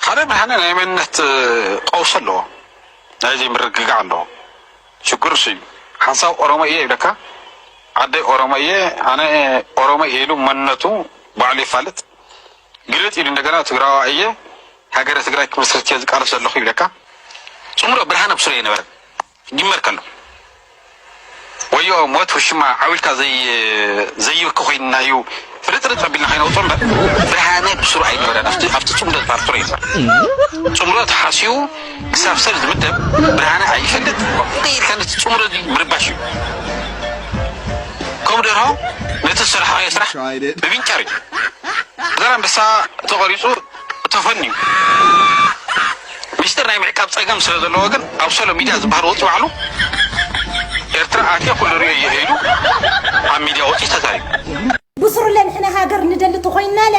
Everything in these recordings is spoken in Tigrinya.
ሓደ ብርሃነ ናይ መንነት ቀውሲ ኣለዎ፣ ናይ ዘይምርግጋዕ ኣለዎ። ሽግር እሱ እዩ። ሓንሳብ ኦሮሞ እየ ይብለካ፣ ዓደይ ኦሮሞ እየ፣ ኣነ ኦሮሞ እየ ኢሉ መንነቱ ባዕሉ ይፋለጥ። ግልጥ ኢሉ እንደገና ትግራዋ እየ፣ ሃገረ ትግራይ ክምስርት እየ ዝቃለስ ዘለኹ ይብለካ። ጽምዶ ብርሃነ ብስሩ እየ ነበረ። ይመርከሉ። ወዮ ሞት ውሽማ ዓው ኢልካ ዘይ-፣ ዘይብኪ ኮይንና እዩ። ፍርጥርጥ ኣቢልና ከይነውፅኦ እምበር ብርሃነ ብስሩ ኣይነበረን። ኣብቲ፣ ኣብቲ ፅምዶ ፓርትሮ እዩ። ፅምዶ ተሓስዩ ክሳብ ሰብ ዝምደብ ብርሃነ ኣይፈልጥ። ቀይ ኢልካ ነቲ ፅምዶ እዚ ምርባሽ እዩ። ከም ደርሆ ነቲ ዝሰርሓዮ ስራሕ ብምንጫር እዩ። ዘር ኣንበሳ ተቖሪፁ ተፈንዩ። ሚስጥር ናይ ምዕቃብ ጸገም ስለ ዘለዎ ግን ኣብ ሶሎ ሚድያ ዝበሃል ወፂ ባዕሉ ኤርትራ ኣትየ ኩሉ ርእዮ እየ ኢሉ ኣብ ሚድያ ወፂ ተዛሪቡ። ብስሩለ ንሕና ሃገር ንደሊ ተኾይንናለ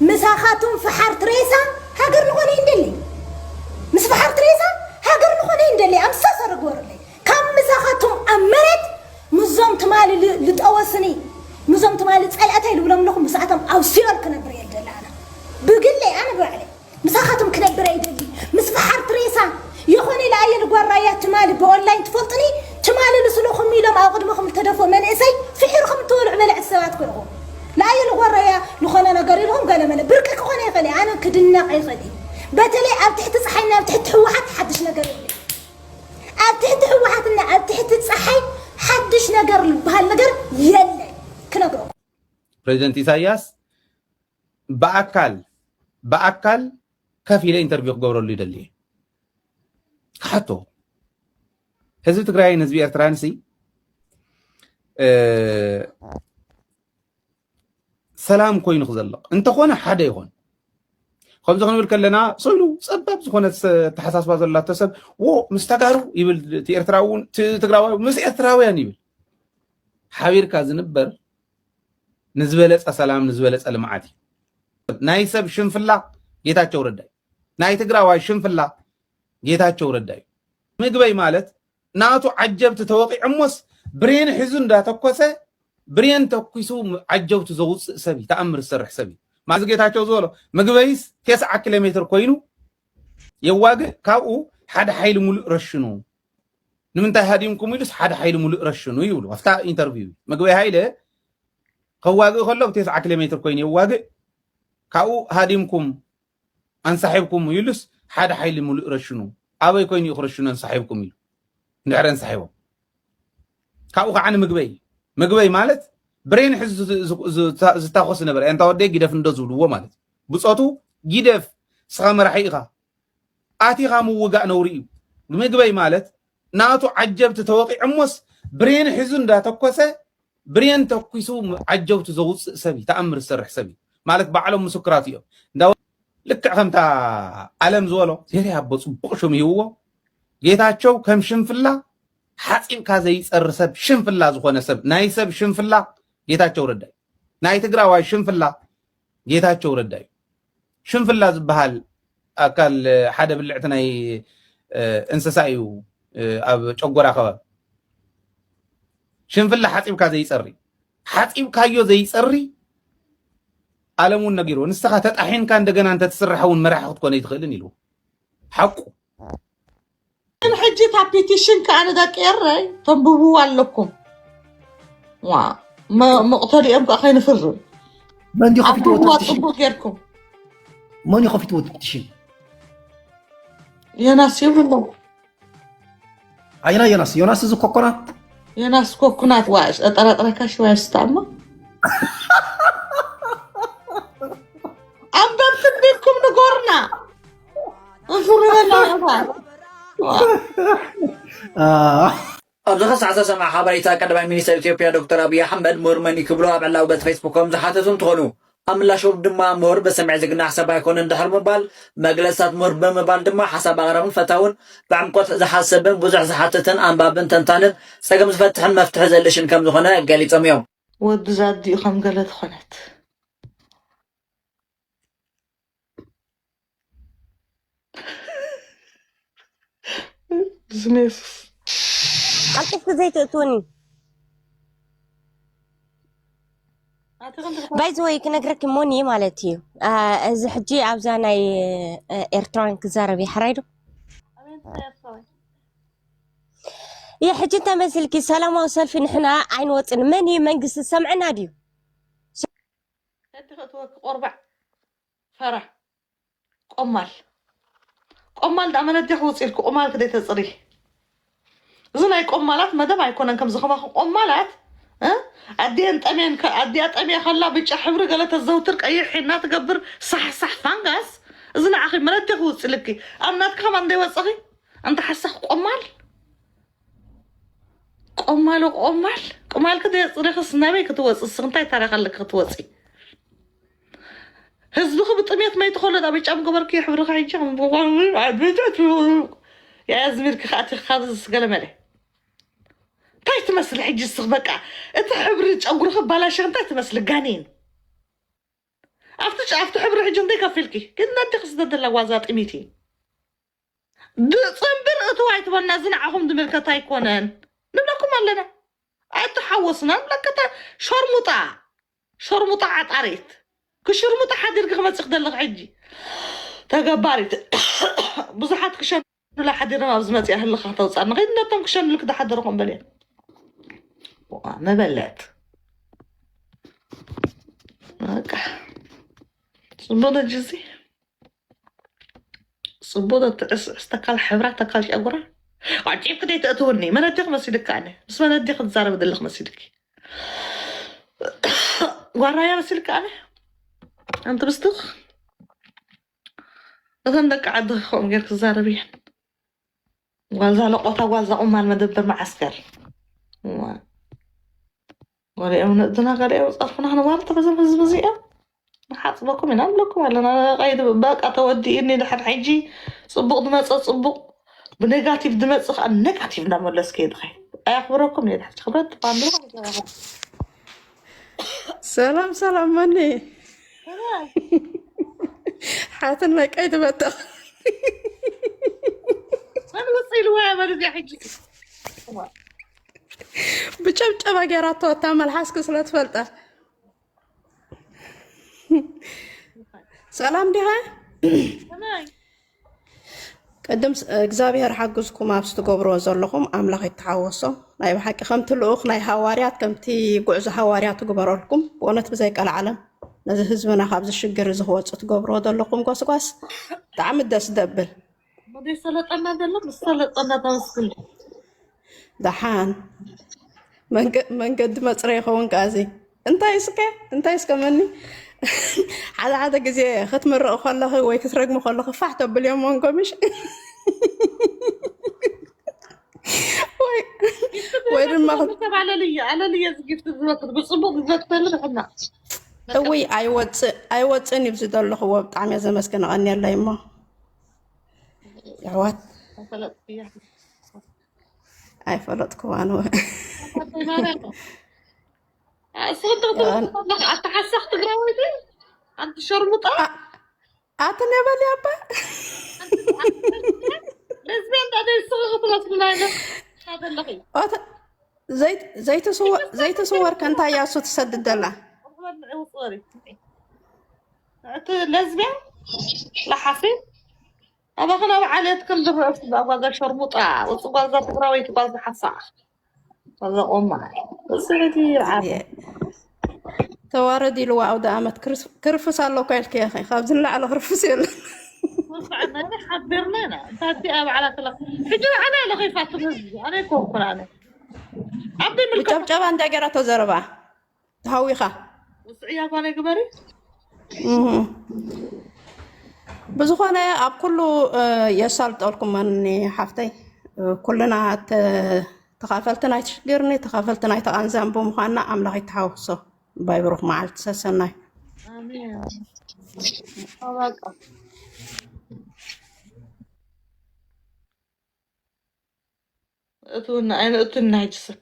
ምሳኻቱም ፈሓር ትሬሳ ሃገር ንኾነ ይንደሊ። ምስ ፈሓር ትሬሳ ሃገር ንኾነ ይንደሊ። ኣምሳ ሰረግ ወርለይ ካብ ምሳኻቱም ኣብ መሬት ምዞም ትማሊ ል-፣ ልጠወስኒ ምዞም ትማሊ ጸላእታይ ልብሎም ኣለኹ። ምስኣቶም ኣብ ሲኦል ክነብር እየ ልደሊ ኣነ ብግለይ፣ ኣነ ብባዕለይ ምሳኻቶም ክነብር ኣይደሊ። ምስ ፈሓር ትሬሳ የኾነ ኢለ ኣየ ልጓራያ ትማሊ ብኦንላይን ትፈልጥኒ። ትማሊ ልስለኹም ኢሎም ኣብ ቅድመኹም ልተደፍኦ መንእሰይ ፍሒርኹም እትበልዑ በለዕቲ ሰባት ኮይንኹም። ለኣየ ልጓራያ ልኾነ ነገር ኢልኹም ገለመለ ብርቂ ክኾነ ይኽእል እዩ። ኣነ ክድነቕ ይኽእል እዩ። በተለይ ኣብ ትሕቲ ፀሓይና ኣብ ትሕቲ ህወሓት ሓድሽ ነገር የለን። ኣብ ትሕቲ ህወሓትና ኣብ ትሕቲ ፀሓይ ሓድሽ ነገር ዝበሃል ነገር የለን። ክነግረኩም። ፕሬዚደንት ኢሳያስ ብኣካል፣ ብኣካል ከፍ ኢለ ኢንተርቪው ክገብረሉ ይደሊ እየ። ክሓቶ፣ ህዝቢ ትግራይን ህዝቢ ኤርትራን ሲ፣ እ፣ ሰላም ኮይኑ ክዘልቕ እንተኾነ ሓደ ይኾን። ከምዚ ክንብል ከለና ሰው ኢሉ ጸባብ ዝኾነ ኣተሓሳስባ ዘላቶ ሰብ፣ "ዎ፣ ምስ ተጋሩ" ይብል፣ እቲ ኤርትራዊ እውን፣ እቲ ትግራዋይ ምስ ኤርትራውያን ይብል። ሓቢርካ ዝንበር ንዝበለጸ ሰላም፣ ንዝበለጸ ልምዓት እዩ። ናይ ሰብ ሽንፍላ ጌታቸው ረዳ እዩ። ናይ ትግራዋይ ሽንፍላ ጌታቸው ረዳ እዩ። ምግበይ ማለት ናቱ ዓጀብቲ ተወቂዖሞስ ብሬን ሒዙ እንዳተኮሰ ብሬን ተኩሱ ዓጀብቱ ዘውፅእ ሰብ እዩ፣ ተኣምር ዝሰርሕ ሰብ እዩ። ማዚ ጌታቸው ዝበሎ ምግበይስ ተስዓ ኪሎ ሜትር ኮይኑ የዋግእ፣ ካብኡ ሓደ ሓይሊ ሙሉእ ረሽኑ። ንምንታይ ሃዲምኩም ኢሉስ ሓደ ሓይሊ ሙሉእ ረሽኑ ይብሉ። ኣብታ ኢንተርቪው ምግበይ ሃይለ ከዋግእ ከሎ ብተስዓ ኪሎ ሜትር ኮይኑ የዋግእ፣ ካብኡ ሃዲምኩም ኣንሳሒብኩም ኢሉስ ሓደ ሓይሊ ሙሉእ ረሽኑ። ኣበይ ኮይኑ እዩ ክረሽኑ ኣንሳሒብኩም ኢሉ? እንድሕር ኣንሳሒቦም። ካብኡ ከዓ ንምግበይ፣ ምግበይ ማለት ብሬን ሕዚ ዝ-፣ ዝ-፣ ዝ-፣ ዝታኾስ ነበረ። ኣንታ ወደይ ጊደፍ እንዶ ዝብልዎ ማለት። ብጾቱ ጊደፍ፣ ስኻ መራሒ ኢኻ። ኣቲኻ ምውጋእ ነውሪ እዩ። ምግበይ ማለት ናቱ ዓጀብቲ ተወቂዖሞስ ብሬን ሒዙ እንዳተኮሰ ብሬን ተኩሱ ዓጀብቱ ዘውፅእ ሰብ እዩ፣ ተኣምር ዝሰርሕ ሰብ እዩ። ማለት ባዕሎም ምስክራት እዮም። እንዳ ልክዕ ከምታ ኣለም ዝበሎ ዜሪ ኣቦ ፅቡቕ ሽም ይህብዎ። ጌታቸው ከም ሽንፍላ ሓፂብካ ዘይፀሪ ሰብ፣ ሽንፍላ ዝኾነ ሰብ፣ ናይ ሰብ ሽንፍላ ጌታቸው ረዳ እዩ። ናይ ትግራዋይ ሽንፍላ ጌታቸው ረዳ እዩ። ሽንፍላ ዝበሃል ኣካል ሓደ ብልዕቲ ናይ፣ እ፣ እንስሳ እዩ፣ እ፣ ኣብ ጨጎራ ከባቢ። ሽንፍላ ሓፂብካ ዘይፀሪ፣ ሓፂብካዮ ዘይፀሪ ኣለም እውን ነጊርዎ። ንስኻ ተጣሒንካ እንደገና እንተትስራሕ እውን መራሒ ክትኮን ኣይትኽእልን ኢልዎ። ሓቁ። ግን ሕጂ እታ ፒቲሽን ከኣ ንደቂ ኤረይ ተንብብዋ ኣለኩም። ዋ፣ መ-፣ መቕተሊኦም ከኣ ከይንፍርም። መን ድዩ ከፊትዎ እቲ ኣንብብዋ ፒቲሽን? ጽቡቕ ጌርኩም። መን እዩ ከፊትዎ እቲ ፒቲሽን? ዮናስ ይብሉ ኣለዉ። ኣይና ዮናስ፣ ዮናስ እዚ ኮኮናት። ዮናስ ኮኮናት፣ ዋ፣ ጠራጥረካ ሽዋ ይስታማ። ኣንበብቲ እንዲኩም ንጎርና። እንፍርበና። ዋ። አ። ኣብዚ ክሳዕ ዝተሰምዐ ሓበሬታ፣ ቀዳማይ ሚኒስተር ኢትዮጵያ ዶክተር ኣብይ ኣሕመድ ምሁር መን እዩ ክብሉ ኣብ ዕላዊ ገጽ ፌስቡኮም ዝሓተቱ እንትኾኑ፣ ኣብ ምላሾም ድማ ምሁር ብስምዒት ዝግናሕ ሰብ ኣይኮነን ድሕሪ ምባል፣ መግለጽታት ምሁር ብምባል ድማ ሓሳብ ኣቕራብን ፈታውን፣ ብዕምቆት ዝሓስብን ብዙሕ ዝሓትትን ኣንባብን ተንታንን ጸገም ዝፈትሕን መፍትሒ ዘልሽን ከም ዝኾነ ገሊጾም እዮም። ወዲ ዛዲኡ ከም ገለ ዝኾነት። ብስም የሱስ። ቀልጢፍኪ ዘይትእትውኒ። ባይ ዘ ወይ ክነግረኪ ሞኒ ማለት እዩ። አ፣ እዚ ሕጂ ኣብዛ ናይ፣ አ፣ ኤርትራውያን ክዛረብ ይሕራይ ዶ? ይህ ሕጂ እንታይ መሲልኪ? ሰላማዊ ሰልፊ ንሕና ኣይንወፅን። መን እዩ መንግስቲ ዝሰምዐና ድዩ? ከቲ ክትወክ ቆርባዕ ፈራ ቆማል ቆማል ዳመነዲ ክውፅኢልኩ ቆማል ክደይ ተፅሪ። እዚ ናይ ቆማላት መደብ ኣይኮነን። ከምዚ ከማኹ ቆማላት፣ እ፣ ኣዲአን ጠሜን ከ- ኣዲኣ ጠሜ ከላ ብጫ ሕብሪ ገለ ተዘውትር ቀይሕ ሒና ትገብር ሳሕሳሕ ፋንጋስ። እዚ ንዓኺ መለዲ ክውፅልኪ ኣብ ናትካ ከማን ዘይወፀኺ ኣንተ ሓሳኽ ቆማል ቆማል ቆማል ቆማል ክደይ ፅሪኽስ ናበይ ክትወፂ እስኺ እንታይ ታሪኽ ኣለኪ ክትወፂ? ህዝብኺ ብጥሜት መይትኸሎ ዳ ብጫ ምገበርኪ ሕብርኺ ሕጂ ኣድበጃት ያዝሚርኪ ከኣቲ ካብዚ ዝገለመለ እንታይ ትመስሊ ሕጂ እስኺ በቃ እቲ ሕብሪ ጨጉርኺ ባላሸ እንታይ ትመስሊ ጋኔን ኣብቲ ጨ- ኣብቲ ሕብሪ ሕጂ እንታይ ከፊልኪ ግን ነዲኺ ስደደላ ዋዛ ጥሚቲ ድፅምብር እትው ኣይትበልና እዚ ንዓኹም ዝምልከት ኣይኮነን ንብለኩም ኣለና ኣይተሓወስና ንብለከታ ሸርሙጣ ሸርሙጣ ዓጣሪት ክሽርሙጣ ሓዲርኪ ክመፅእ ክደለክ ሕጂ ተገባሪት ብዙሓት ክሸኑላ ሓዲሮም ኣብ ዝመፅእ ህልካ ተውፃእ ንኸይድ ነቶም ክሸኑልክ ዝሓደርኩም በል መበለት በቃ ፅቡቅ ደጅ እዚ ፅቡቅ ትዕስዕስ ተካል ሕብራ ተካል ጨጉራ ዓቂብክ ዘይተእትውኒ መነዲ ክመሲልካ ኣነ ምስ መነዲ ክትዛረብ ዘለክ መሲልኪ ጓራያ መሲልካ ኣነ ኣንቲ ብስትኽ እተን ደቂ ዓዲ ከምኡ ጌር ክዛረብ እየን ጓልዛ ለቆታ ጓልዛ ቁማል መደበር መዓስከር ገሊኦም ንእድና ገሊኦም ፀርፍና ክንዋርድ በዞም ህዝቢ እዚኦም ንሓፅበኩም ኢና ንብለኩም ኣለና ቀይዲ በቃ ተወዲእኒ ድሕር ሕጂ ፅቡቅ ዝመፀ ፅቡቅ ብኔጋቲቭ ዝመፅእ ከዓ ኔጋቲቭ እንዳመለስከ ይድኸ ኣያክብረኩም እየ ድሕር ክብረት ባንድራ ሰላም ሰላም መኒ ሓትን ናይ ቀይ ትበጠቕ መን ውፅእ ኢልዋ በሉ እዚኣ ሕጂ ብጨብጨባ ገይራቶ እታ መልሓስኪ ስለ ትፈልጣ ሰላም ዲኻ ከመይ ቅድም እግዚኣብሔር ሓግዝኩም ኣብ ትገብርዎ ዘለኹም ኣምላኽ ይተሓወሶ ናይ ብሓቂ ከምቲ ልኡኽ ናይ ሃዋርያት ከምቲ ጉዕዞ ሃዋርያት ትግበረልኩም ብእውነት ብዘይ ቀልዓለም ነዚ ህዝብና ካብዚ ሽግር እዚ ክወፅእ ትገብርዎ ዘለኹም ጎስጓስ ብጣዕሚ ደስ ደብል ወደ ሰለጠና ዘሎ ምስ ሰለጠና ተመስግን ደሓን መንገዲ መፅረ ይኸውን ከኣዚ እንታይ እስከ እንታይ እስከ መኒ ሓደ ሓደ ግዜ ክትምርቕ ከለኺ ወይ ክትረግሚ ከለኺ ፋሕ ተብልዮም መንጎምሽ ወይ ድማ ኣለልየ ኣለልየ ዝጊፍት ዝወቅት ብፅቡቅ ዝዘግተሉ ሕና እውይ ኣይወፅእ ኣይወፅእን ይብዚ ዘለኽዎ ብጣዕሚ እየ ዘመስግን እቐንየለይ እሞ የሕዋት ኣይፈለጥክዋን ኣተሓሳኽ ትግራወይቲ ኣንቲ ሸርሙጣ ኣትን የበል ያባ ለዝቤን ዳደ ስኽኽትመስልና ዘለኺ ዘይተስወር ከንታ ያሱ ትሰድድ ዘላ እቲ ለዝቤን ለሓሲ ኣባኽን ኣብ ዓሌት ከም ዝረአ ስጋ ጓዛ ሸርሙጣ ውፅ ጓዛ ትግራወይቲ ጓዛ ሓሳ ጓዛ ቆማ ውፅዕቲ ይርዓት ተዋረድ ኢልዋ ኣውደ ኣመት ክርፍስ ኣለኳ ኢልክ ኢኺ ካብዚ ንላዕሊ ክርፍስ የለን ሓቢርና ኢና እንታይ ኣብ ዓላ ተለ ሕጂ ዓላ ኢለ ከይፋትም ህዝቢ ኣነ ይኮንኩን ኣነ ኣብ ምልከት ጨብጨባ እንታይ ገይራቶ ዘረባ ተሃዊኻ ውፅዕያ ጓለ ግበሪ ብዝኾነ ኣብ ኩሉ የሳልጠልኩም መኒ ሓፍተይ ኩልና ተኻፈልቲ ናይ ትሽግርኒ ተኻፈልቲ ናይ ተቓንዛን ብምዃንና ኣምላኽ ይተሓውሶ ባይ ብሩኽ መዓልቲ ሰሰናይ እትውና ኣይነ እቱና ሕጂ ሰብ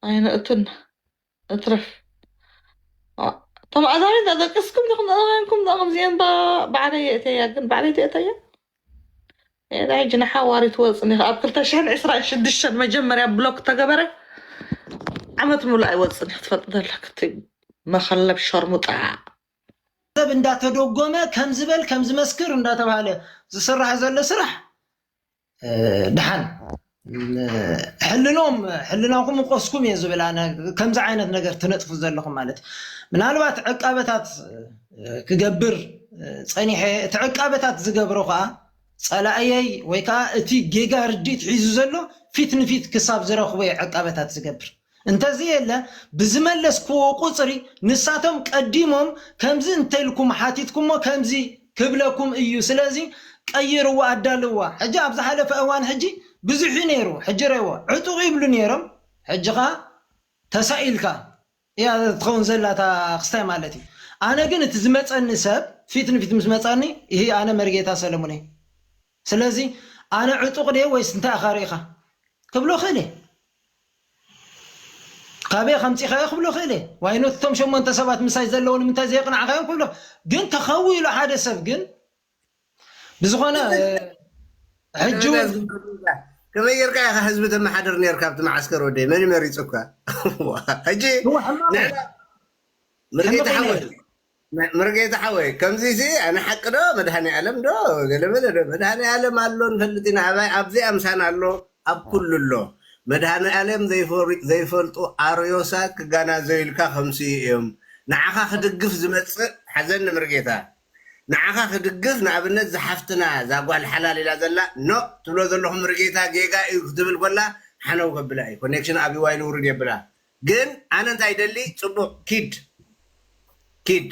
ኣይነ እቱና እትረፍ እቶም ኣዛሪ እንዳደቀስኩም ዲኹም ዳረጋንኩም ዳ ከምዚአን ባዕለይ የእተያ ግን ባዕለይ ትእተያ ኤዳ ሕጂ ንሓዋሪ ትወፅኒ ኣብ ክልተ ሽሕን ዕስራን ሽዱሽተን መጀመርያ ብሎክ ተገበረ ዓመት ሙሉእ ኣይወፅን ክትፈልጥ ዘለካ እቲ መኸለብ ሸርሙጣ። ሰብ እንዳተደጎመ ከም ዝበል ከም ዝመስክር እንዳተባሃለ ዝስራሕ ዘሎ ስራሕ ድሓን ሕልኖም ሕልናኹም ቆስኩም እየ ዝብል ኣነ። ከምዚ ዓይነት ነገር ትነጥፉ ዘለኹም ማለት ምናልባት ዕቃበታት ክገብር ፀኒሐ፣ እቲ ዕቃበታት ዝገብሮ ከዓ ፀላእየይ ወይ ከዓ እቲ ጌጋ ርድኢት ሒዙ ዘሎ ፊት ንፊት ክሳብ ዝረኽቦ እየ ዕቃበታት ዝገብር። እንተዘየለ ብዝመለስክዎ ቁፅሪ ንሳቶም ቀዲሞም ከምዚ እንተልኩም ሓቲትኩሞ ከምዚ ክብለኩም እዩ። ስለዚ ቀይርዋ፣ ኣዳልዋ። ሕጂ ኣብ ዝሓለፈ እዋን ሕጂ ብዙሕ እዩ ነይሩ። ሕጂ ረእዎ ዕጡቕ ይብሉ ነይሮም። ሕጂ ኸዓ ተሳኢልካ እያ ትኸውን ዘላ እታ ክስታይ ማለት እዩ። ኣነ ግን እቲ ዝመፀኒ ሰብ ፊት ንፊት ምስ መፃኒ ይህ ኣነ መርጌታ ሰለሙን እየ። ስለዚ ኣነ ዕጡቕ ድየ ወይስ እንታይ ኢኻ ርኢኻ ክብሎ ክእል እየ። ካበይ ከምፂኻዮ ክብሎ ክእል እየ። ዋይኖት እቶም ሸሞንተ ሰባት ምሳይ ዘለዉ ንምንታይ ዘየቕናዕካዮም ክብሎ። ግን ተኸዊሉ ሓደ ሰብ ግን ብዝኾነ ሕጂ እውን ከመይ ጌርካ ኢኻ ህዝቢ ተመሓድር ነርካ ኣብቲ መዓስከር ወደይ መን መሪፁካ? ሕጂ ንዕና ምርጌታ ሓወይ ምርጌታ ሓወይ ከምዚ ሲ ኣነ ሓቂ ዶ መድሃኒ ዓለም ዶ ገለመለ ዶ መድሃኒ ዓለም ኣሎ ንፈልጥ ኢና ኣባይ ኣብዚ ኣምሳን ኣሎ ኣብ ኩሉ ኣሎ መድሃኒ ዓለም ዘይፈልጡ ኣርዮሳት ክጋናዘዩ ኢልካ ከምሲ እዮም ንዓኻ ክድግፍ ዝመፅእ ሓዘኒ ምርጌታ ንዓኻ ክድግፍ ንኣብነት ዝሓፍትና ዛጓል ሓላል ኢላ ዘላ ኖ ትብሎ ዘለኹም ምርጌታ ጌጋ እዩ ክትብል ኮላ ሓነው ከብላ እዩ ኮኔክሽን ኣብ ዋይሉ ውርድ የብላ ግን ኣነ እንታይ ደሊ ፅቡቅ ኪድ ኪድ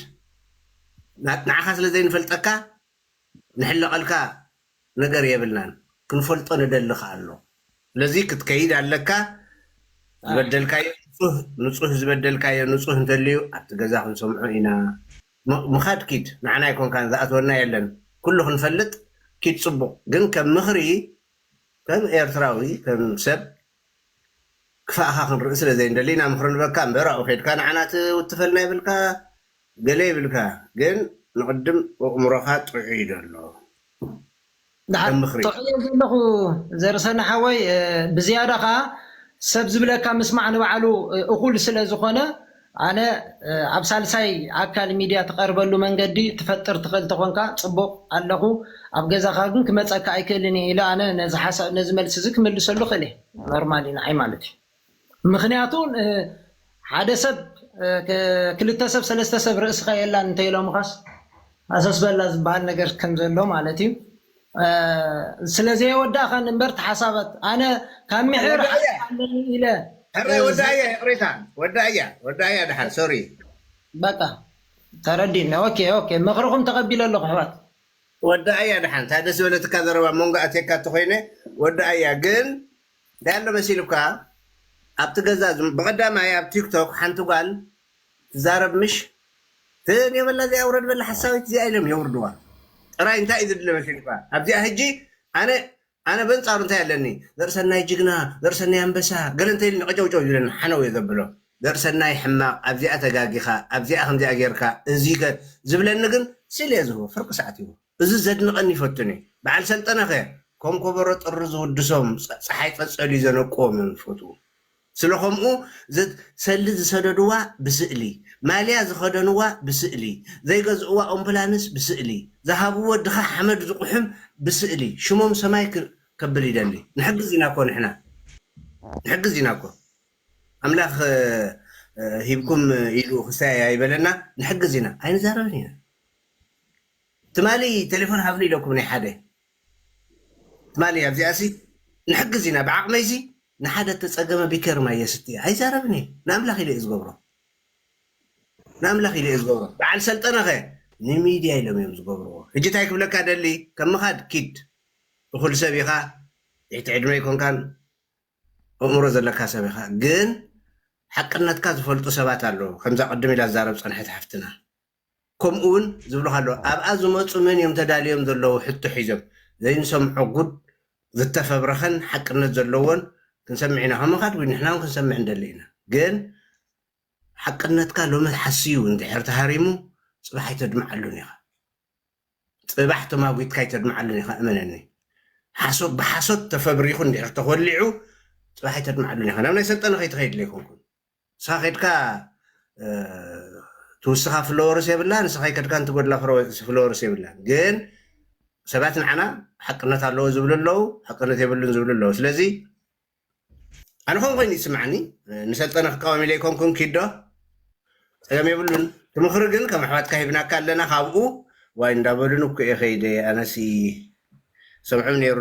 ንዓኻ ስለ ዘይንፈልጠካ ንሕለቐልካ ነገር የብልናን ክንፈልጦ ንደሊ ከኣሎ ስለዚ ክትከይድ ኣለካ ዝበደልካዮ ንፁህ ዝበደልካዮ ንፁህ እንተልዩ ኣብቲ ገዛ ክንሰምዖ ኢና ምኻድ ኪድ ንዓና ኣይኮንካን ዝኣትወና የለን ኩሉ ክንፈልጥ ኪድ ፅቡቅ ግን ከም ምኽሪ ከም ኤርትራዊ ከም ሰብ ክፋእኻ ክንርኢ ስለ ዘይንደሊ ኢና ምኽሪ ንበካ እምበር ኣብኡ ከድካ ንዓና ትውትፈልና ይብልካ ገለ ይብልካ ግን ንቕድም ኣእምሮኻ ጥዑይ ዶ ኣሎ ከም ምኽሪ ጥዑይ ዘለኹ ዘርሰኒ ሓወይ ብዝያዳ ከዓ ሰብ ዝብለካ ምስማዕ ንባዕሉ እኹል ስለ ዝኾነ ኣነ ኣብ ሳልሳይ ኣካል ሚድያ ትቐርበሉ መንገዲ ትፈጥር ትኽእል ተኾንካ ፅቡቕ ኣለኹ ኣብ ገዛኻ ግን ክመፀካ ኣይክእልን እየ ኢለ ኣነ ነዚ ሓሳብ ነዚ መልሲ እዚ ክምልሰሉ ክእል እየ ኖርማል እዩ ንዓይ ማለት እዩ ምክንያቱ ሓደ ሰብ ክልተ ሰብ ሰለስተ ሰብ ርእስኻ የላን እንተኢሎምኻስ ኣሰስበላ ዝበሃል ነገር ከም ዘሎ ማለት እዩ ስለዘየወዳእኻን እምበር ተሓሳባት ኣነ ካብ ምሕር ሓቂ ኣለኒ ኢለ ሕራይ ወዳእያ ይቕሬታ ወዳእያ ወዳእያ ድሓን ሶሪ በቃ ተረዲና ኦኬ ኦኬ ምኽርኹም ተቐቢለ ኣለኹ ኣሕዋት ወዳእያ ድሓን እንታይ ደስ ዝበለትካ ዘረባ መንጎ ኣትየካ እንተኮይነ ወዳእያ ግን እንታይ ኣሎ መሲልካ ኣብቲ ገዛ ብቐዳማይ ኣብ ቲክቶክ ሓንቲ ጓል ትዛረብ ምሽ ትንዮ በላ እዚኣ ውረድ በላ ሓሳዊት እዚኣ ኢሎም የውርድዋ ጥራይ እንታይ እዩ ዝድለ መሲልካ ኣብዚኣ ሕጂ ኣነ ኣነ በንጻሩ እንታይ ኣለኒ ዘርእሰናይ ጅግና ዘርእሰናይ ኣንበሳ ገለ እንተ ኢልኒ ቀጨውጨው ይብለኒ ሓነው እየ ዘብሎ ዘርእሰናይ ሕማቕ ኣብዚኣ ተጋጊኻ ኣብዚኣ ከምዚኣ ጌርካ እዚ ዝብለኒ ግን ስል እየ ዝህቦ ፍርቂ ሰዓት ይቦ እዚ ዘድንቐኒ ይፈቱን እዩ በዓል ሰልጠነ ኸ ከም ኮበሮ ጥሪ ዝውድሶም ፀሓይ ፀፀሊ ዘነቅዎም እዮም ዝፈትዉ ስለኸምኡ ሰሊ ዝሰደድዋ ብስእሊ፣ ማልያ ዝኸደንዋ ብስእሊ፣ ዘይገዝእዋ ኦምፕላንስ ብስእሊ፣ ዝሃብዎ ድኻ ሓመድ ዝቑሕም ብስእሊ፣ ሽሞም ሰማይ ከብል ይደሊ። ንሕግዝ ኢና እኮ ንሕና። ንሕግዝ ኢና እኮ። ኣምላኽ ሂብኩም ኢሉ ክሳይ ኣይበለና። ንሕግዝ ኢና። ኣይንዛረብን ኢና። ትማሊ ቴሌፎን ሃብኒ ኢለኩም ናይ ሓደ ትማሊ ኣብዚኣሲ ንሕግዝ ኢና ብዓቕመይሲ ንሓደ እተፀገመ ቢከር ማይ የስቲ ኣይዛረብን እየ ንኣምላኽ ኢለ እየ ዝገብሮ ንኣምላኽ ኢለ እየ ዝገብሮ በዓል ሰልጠነ ኸ ንሚድያ ኢሎም እዮም ዝገብርዎ ሕጂ እንታይ ክብለካ ደሊ ከም ምኻድ ኪድ እኹል ሰብ ኢኻ ትሕቲ ዕድመ ይኮንካን ኣእምሮ ዘለካ ሰብ ኢኻ ግን ሓቅነትካ ዝፈልጡ ሰባት ኣለዉ ከምዛ ቅድም ኢላ ዝዛረብ ፀንሐት ሓፍትና ከምኡ እውን ዝብሉ ከለዉ ኣብኣ ዝመፁ መን እዮም ተዳልዮም ዘለዉ ሕቶ ሒዞም ዘይንሰምዖ ጉድ ዝተፈብረኸን ሓቅነት ዘለዎን ክንሰምዕ ኢና ከምኻድ ንሕና እውን ክንሰምዕ እንደሊ ኢና ግን ሓቅነትካ ሎሚ ሓስዩ እንድሕር ተሃሪሙ ፅባሕ ኣይተድምዓሉን ኢኻ ፅባሕ ተማጒትካ ኣይተድምዓሉን ኢኻ እመነኒ ሓሶት ብሓሶት ተፈብሪኹ እንድሕር ተኾሊዑ ፅባሕ ኣይተድምዓሉን ኢኻ ናብ ናይ ሰልጠነ ከይትኸይድ ለይኮንኩን ንስኻ ከድካ ትውስኻ ፍለወርስ የብላ፣ ንስኻ ከድካ እንትጎድላ ፍለወርስ የብላ። ግን ሰባት ንዓና ሓቅነት ኣለዎ ዝብሉ ኣለዉ፣ ሓቅነት የብሉን ዝብሉ ኣለዉ። ስለዚ ኣነ ኾን ኮይኑ ይስማዕኒ፣ ንሰልጠነ ክቃወም ኢለ ኣይኮንኩን። ኪዶ ጸገም የብሉን። ትምኽሪ ግን ከም ኣሕዋትካ ሂብናካ ኣለና። ካብኡ ዋይ እንዳበሉን እኮ እየ ከይደ። ኣነሲ ሰምዖም ነይሩ።